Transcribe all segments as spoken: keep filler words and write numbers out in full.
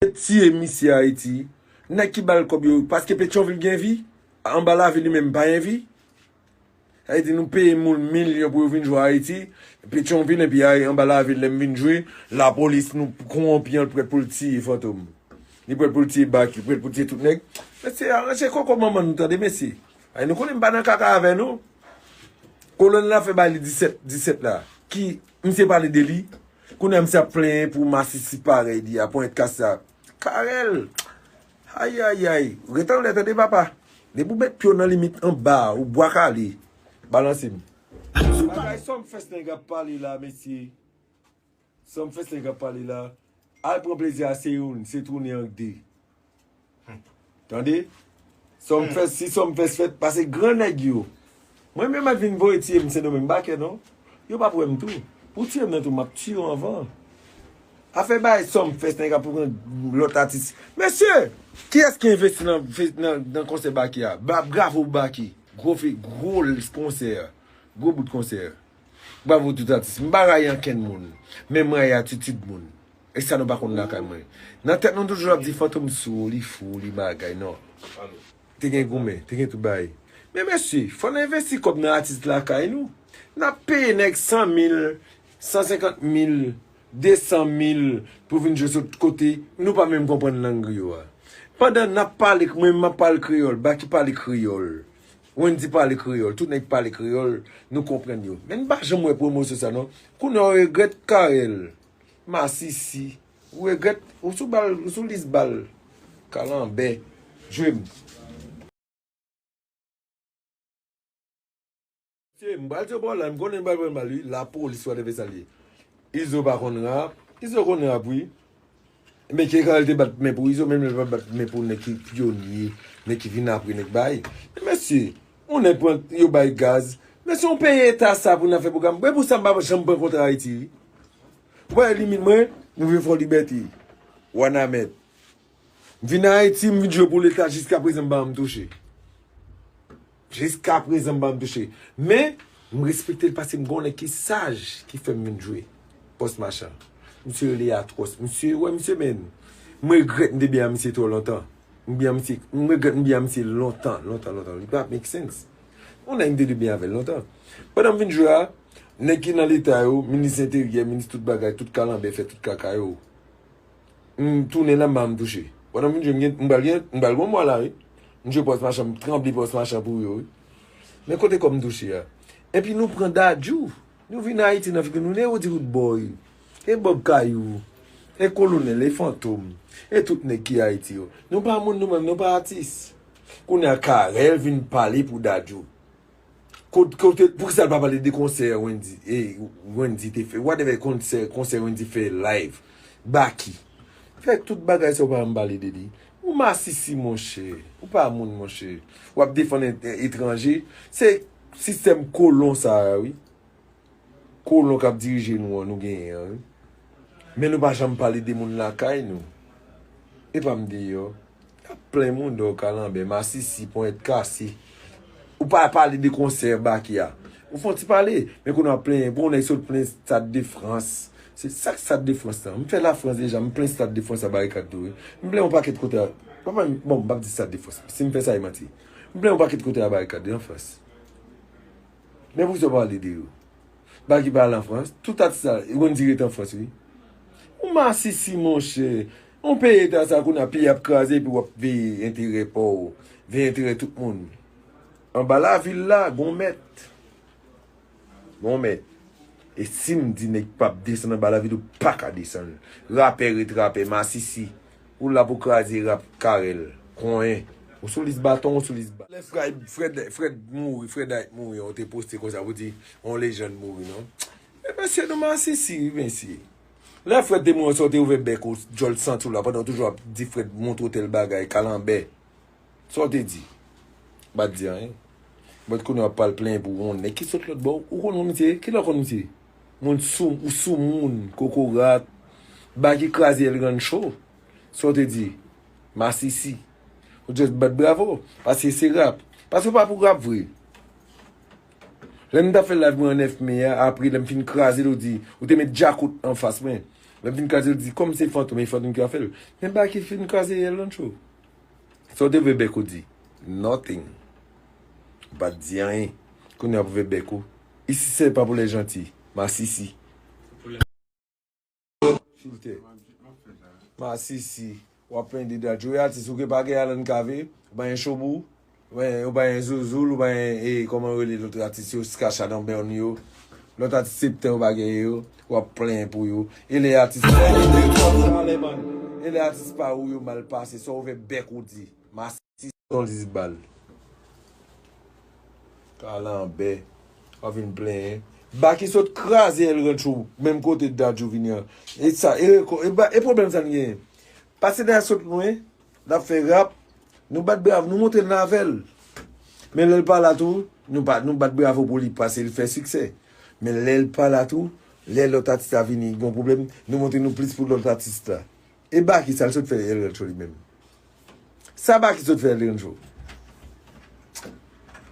Tiye misye Ayiti. Nèg ki ba l kòb yo, paske Petyonvil gen vi, anba lavil li menm pa gen vi. Sa vle di nou peye moun milyon pou yo vin jwe Ayiti, Petyonvil, epi ay anba lavil lè m vin jwe, lapolis nou kowonpi an, l prèt pou l tiye Fantom. Li prèt pou l tiye Baky, prèt pou l tiye tout nèg. Mesye, aranje koko manman nou tande, mesye. Ay, nou konnen m pa nan kaka avè nou. Kolonèl la fè bay li disèt, disèt la. Ki, misye pale de li. Kounye a misye ap plenyen pou masisi parèy li a, ponyèt kas sa. Karèl. Ayayay. Ret anlè tande papa. Depi w met pye w nan limit anba, ou bwa kale. Balanse m. Bagay Sumfest nèg ap pale la, mesye. Sumfest nèg ap pale la. Al pran plezi a se youn, se tounen an de. Tande? Sumfest, si Sumfest fèt, pase gran nèg yo. Mwen menm ap vin voye tiye m Sendomeng, m pa kè non. Yo p ap wè m tou. Pou tiye m nan tou, m ap tiye w anvan. Afè bay Sumfest nèg ap pran lòt atis. Mesye, kiyès ki envesti nan, nan, nan konsè Baky a? Ba, bravo Baky. Gwo fi, gwo konsè. Gwo bout konsè. Bravo tout atis. M pa rayi ankenn moun. Men m rayi atitid moun. E sa nou pa konn lakay mwen. Nan tèt nou toujou ap di Fantom sou, li fou, li bagay, non. Te gen goumen, te gen tout bagay. Men mesye, fò n envesti kòb nan atis lakay nou. N ap peye nèg san mil, san senkant mil, de san mil pou vin jwe sot kote, nou pa menm konprann lang yo a. Pandan n ap pale, mwen m ap pale kreyòl, Baky pale kreyòl. Wendy pale kreyòl, tout nèg pale kreyòl, nou konprann yo. Men n pa janm wè pwomosyon sa non. Kounye a w regrèt Karèl, masisi, ou regrèt, ou sou bal, ou sou lis bal, kalanbè, jwe m. Se, m pral di w pa w la, m konnen m pral pran mal wi, lapolis whatever sa l ye. Izo pa konn rap, Izo konn rap wi. Men ke Karèl te bat men pou Izo, menm lè l pa bat men pou nèg ki pyonye, nèg ki vin apre nèg bay. Men mesye, yon nèg pran, yo bay gaz. Mesye, yon peyi eta sa pou n ap fè pwogram. Men pou sa m pa janm pran kontra Ayiti wi. Ou pa wè limit mwen, m rive fò libète. Wanament. M vin Ayiti, m vin jwe pou leta, jiska prezan m pa janm touche. Jiska prezan m pa janm touche. Men, m respekte l paske m gen yon nèg ki saj ki fè m vin jwe. Pòs Machan. Misye rele Atwòs. Misye, wè misye men. M regrèt m te byen a misye twò lontan. M byen a misye, m regrèt m byen a misye lontan, lontan, lontan. Li pa make sense. Yon nèg m te dwe byen avè l lontan. Pandan m vin jwe a, nèg ki nan leta yo, minis enteryè, minis tout bagay, tout kalanbè, fè tout kaka yo. M tounen la, m pa janm touche. Pandan m vin jwe, m gen, m pral gen, m pral gen yon mwa la, wi. M jwe Pòs Machan, m tranble Pòs Machan pou yo, wi. Men kote kòb m touche a. Epi nou pran Dadju. Nou vin Ayiti nan figi nou, ne yo di root boy. E Bob Kayou. E Kolonèl, e Fantom. E tout nèg ki Ayiti yo. Nou pa moun nou menm, nou pa atis. Kounye a Carel vin pale pou Dadju. Kot-, kote, poukisa l pa pale de konsè Wendy, e, Wendy te fè, whatever konsè, konsè Wendy fè live, Baky. Fè tout bagay sa ou pa janm pale de li. Ou masisi, monchè. Ou pa moun, monchè. W ap defann e-, etranje. Se sistèm kolon sa a, wi. Kolon k ap dirije nou an, nou genyen an, wi. Men nou pa janm pale de moun lakay nou. E pa m deyò. Y ap plenn moun dò kalanbè, masisi, ponyèt kase. Ou pa pale de konsè Baky a. Ou fè yon ti pale, men kounye a w ap plenyen. Bon, nèg sot plenn Stade de France. Se sa k Stade de France lan. M fè Lafrans deja, m plenn Stade de France a barikad tou, wi. M plenn yon pakèt kote a. Papa, bon, m p ap di Stade de France. Si m fè sa, e manti. M plenn yon pakèt kote a barikad an Frans. Men poukisa w pale de yo? Baky pa al an Frans. Tout atis sa, Wendy ret an Frans, wi. Ou masisi, monchè. Yon peyi eta sa, kounye a peyi ap kraze, epi w ap veye enterè pa w, veye enterè tout moun. Anba lavil la, gon mèt. Gon mèt. E si m di nèg p ap desann anba lavil, ou pa ka desann. Rapè ret rapè, masisi. Ou la pou kraze rap Carel. Konyen. Ou sou lis baton, ou sou lis ba-, lè Fred, Fred, Fred mouri, Fred Hype mouri, ou te poste konsa pou di, yon lejann mouri, non? E mesye, nou masisi, wi, mesye. Lè Fred te mouri, sa w te ouvè bèk ou, djòl santi w la, pandan w toujou ap di Fred montre w tèl bagay, kalanbè. Sa w te di? Ou pa t di anyen. But kounye a w ap pral plenyen pou yon nèg ki sot lòt bò. Ou konn misye? Kilè w konn misye? Moun sou, ou sou moun, kokorat. Baky kraze El Rancho. Sa w te di? Masisi. Ou just bat bravo. Paske se rap. Paske w pa pou rap vre. Lè m t ap fè live mwen an nèf me a, apre lè m fin kraze l, ou di, ou te met djakout anfas mwen. Lè m fin kraze l, di, kòm se Fantom, e Fantom ki ap fè l. Men Baky fin kraze L Rancho. Sa w te vle bèk ou di? Nothing. Ou pa t di anyen. Kounye a pou vle bèk ou. Isi se pa pou lè janti. Masisi. Filtè. Masisi. W ap plenyen de Dadju. E atis ou ke pa gen Alan Cavé, ou pa gen Showbou, ou pa gen, ou pa gen Zouzoul, ou pa gen, e, kòman yo rele lòt atis yo, Skasha nan bèn yo. Lòt atis septen ou pa gen yo, w ap plenyen pou yo. E lè atis pa ou yo mal pase, sa w ouvè bèk ou di. Masisi. Son dis bal. Kalanbè. W ap vin plenyen. Baky sot kraze L Rancho menm kote Dadju vini an. E sa, e, e, ba- e pwoblèm sa n genyen. Pase dèyè sot lwen, l ap fè rap. Nou bat bravo, nou montre n avè l. Men lè l pa la tou, nou pa, nou bat bravo pou li pase l fè siksè. Men lè l pa la tou, lè lòt atis la vini, gon pwoblèm, nou montre nou plis pou lòt atis la. E Baky sa l sot fè L Rancho li menm? Sa Baky sot fè L Rancho?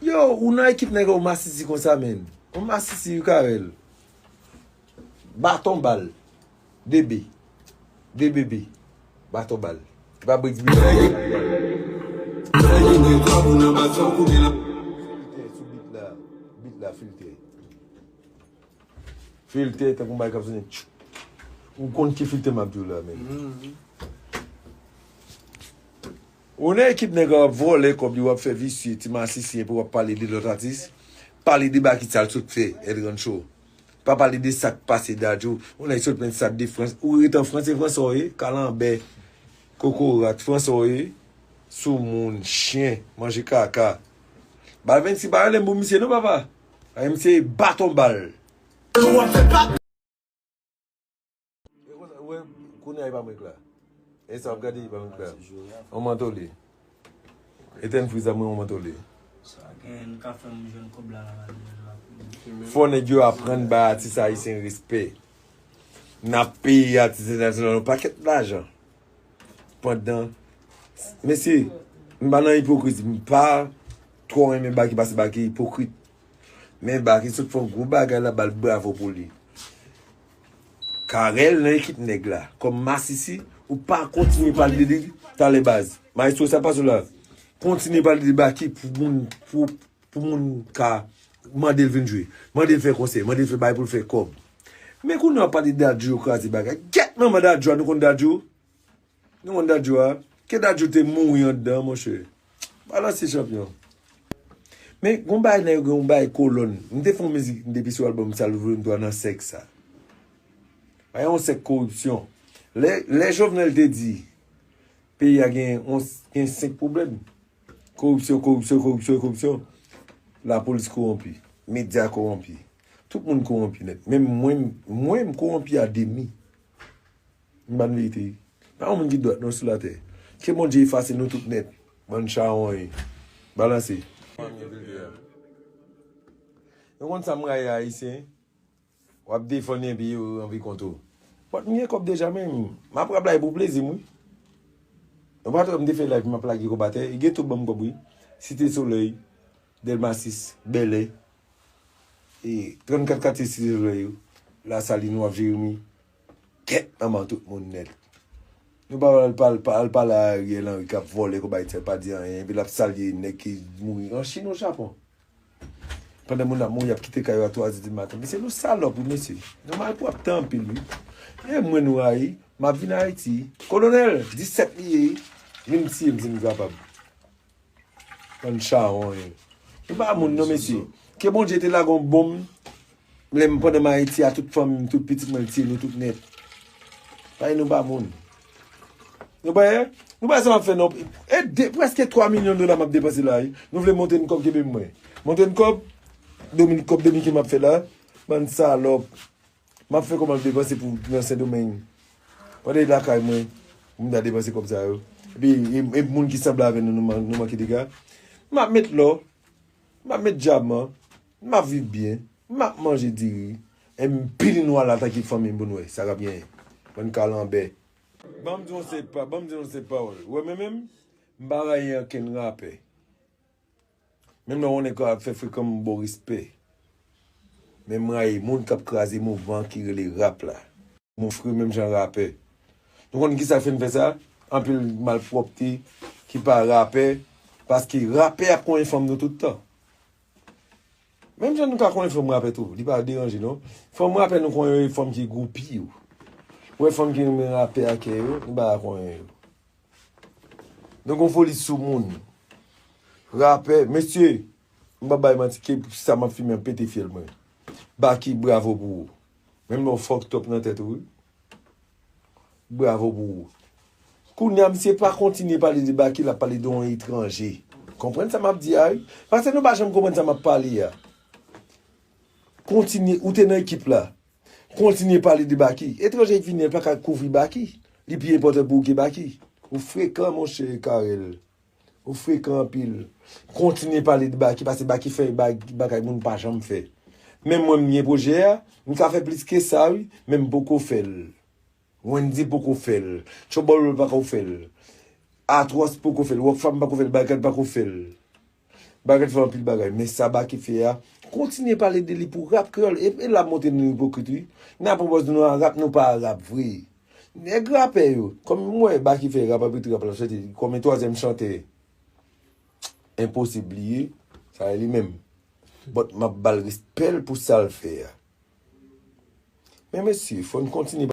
Yo, ou nan ekip nèg ou masisi konsa, menn. Ou masisi, ou ka wè l. Baton bal. D B. D B B. Baton bal. Li pa brek di. Filtè sou bit la. Bit la filtè. Filtè, tankou yon bagay k ap sonnen. Tchou. Ou konn ki filtè m ap di w la, menn. Ou nan ekip nèg ap vòlè kòb li, w ap fè visye, ti masisi, epi w ap pale de lòt atis. Pale de Baky sa l sot fè, L Rancho. Pa pale de sa k pase Dadju. Ou nèg sot plenn Stade de France. Ou ret an Frans, e Franswa w ye, kalanbè, kokorat, Franswa w ye, soumoun, chen, manje kaka. Bal vennsis pa rele m pou misye non, papa. Ay, misye baton bal. E konsa, ou wè, kounye a, e pa mwen k la. E sa w ap gade, e pa mwen k la. On mantole. Etèn friz la, mwen, on mantole. Sa gen, nou ka fè m jwenn kòb la, la, la, la. Fò nèg yo aprann bay atis ayisyen respè. N ap peye atis entènasyonal yon pakèt lajan. Pandan, mesye, m pa nan ipokrizi, m pa twò renmen Baky pase Baky ipokrit. Men Baky sot fè yon gwo bagay la, ba l bravo pou li. Carel nan ekip nèg la, kòm masisi, ou pa kontinye pale de li, talè baz. Maestro, sa pase w la. Kontinye pale de Baky pou moun, pou, pou moun ka mande l vin jwe. Mande l fè konsè, mande l fè bagay pou l fè kòb. Men kounye a w ap pale de Dadju, yo kraze bagay. Gèt manman Dadju a, nou konn Dadju? Nou konn Dadju a? Ke Dadju te mouri anndan, monchè. Balanse chanpyon. Men, gon bagay nèg yo, gon bagay kolòn. M te fè yon mizik depi sou albòm Salou Volim twa nan sèk sa. Bagay yon sèk koripsyon. Lè, lè Jovenel te di, peyi a gen yon, gen senk pwoblèm. Koripsyon, koripsyon, koripsyon, koripsyon. Lapolis kowonpi. Medya kowonpi. Tout moun kowonpi nèt. Menm mwen, mwen, m kowonpi a demi. M pa n verite. Pa yon moun ki dwat non sou latè. Ke Bondye efase nou tout nèt. Bann chawony. Balanse. Yo konn sa m rayi Ayisyen. W ap defann epi yo anvi kont ou. But m gen kòb deja men m ap rablay pou plezi m wi. Yon patwè m te fè live m ap lage kòb atè, e gen tout ban m kòb wi. Site Solèy, Dèlma sis, Bèlè. E trannkat katye Site Solèy yo. Lasalin, w ap Jeremi. Kèt manman tout moun nèt. Nou pa al pale a Ariel Henry k ap vòlè kòb Ayiti a, l pa di anyen, epi l ap salye nèg ki mouri an Chin ou Japon. Pandan moun ap mouri, y ap kite kay yo a twa zè di maten. Mesye, nou salòp wi, mesye. Nou malpwòpte anpil wi. E mwen nou rayi, m ap vin Ayiti. Kolonèl, disèt li ye wi. Vin tiye m si nou kapab. Bann chawony. Nou pa moun non, mesye. Ke Bondye te lage yon bonm, lè m pandan m Ayiti a, tout fanmi m, tout pitit mwen, l tiye nou tout nèt. Paske nou pa moun. Nou pa, nou pa sa m ap fè non. E de, prèske twa milyon dola m ap depanse la wi. Nou vle montre n kòb, kenbe m mwen. Montre n kòb, Dominik, kòb Dominiken m ap fè la. Bann salòp. M ap fè kòman m depanse pou nan Sendomeng. Pandan e lakay mwen, pou m ta depanse kòb sa yo. Epi, e, e moun ki sanble avè nou, nou man-, nou manke dega. M ap met lò, m ap met dyaman, m ap viv byen, m ap manje diri, e m pini nou al atake fanmi m pou n wè sa k ap genyen. Bann kalanbè. Ban m di yon sèl pa-, ban m di yon sèl pawòl. Ou wè mwen menm, m pa rayi ankenn rapè. Menm lè yon nèg ap fè frekan m ba w respè. Men m rayi moun k ap kraze mouvman ki rele rap la. mon frè, menm jan rapè. Nou konn kisa k fè n fè sa? Anpil malpwòpte ki pa rapè, paske rapè ap konyen fanm nou tout tan. Menm jan nou ka konyen fanm rapè tou, li pa deranje non. Fanm rapè nou konyen yo, fanm ki goupi yo. Ou wè fanm ki renmen rapè ak yo, nou pa konyen yo. Nou gon foli sou moun. Rapè, mesye, m pa bay manti, ke sa m ap fimen an pete fyèl mwen. Baky, bravo pou ou. Menm lè w fucked up nan tèt ou, wi. Bravo pou ou. Kounye a, misye pa kontinye pale de Baky, l ap pale de yon etranje. Konprann sa m ap di a, wi. Paske nou pa janm konprann sa m ap pale a. Kontinye, ou te nan ekip la. Kontinye pale de Baky. Etranje ki vini an pa ka kouvri Baky. Li pi enpòtan pou ou ke Baky. Ou frekan, monchè Carel. Ou frekan anpil. Kontinye pale de Baky, paske Baky fè ba-, bagay moun pa janm fè. Menm mwen, m gen pwojè a, m ka fè plis ke sa, wi, men m poko fè l. Wendy poko fè l. Tchobolo pako fè l. Atwòs poko fè l. Rockfam pako fè l. Bagad pako fè l. Bagad fè anpil bagay. Men sa Baky fè a, kontinye pale de li pou rap kreyòl. E, e la montre nou ipokrit, wi. N ap pwopòz nou an rap, nou pa rap vre. Nèg rapè yo, kòm m wè Baky fè rap, apre tout rap la soti, kòm e twazyèm chantè, enposib li ye, sa e li menm. But m ap ba l respè l pou sa l fè a. Men mesye, fò n kontinye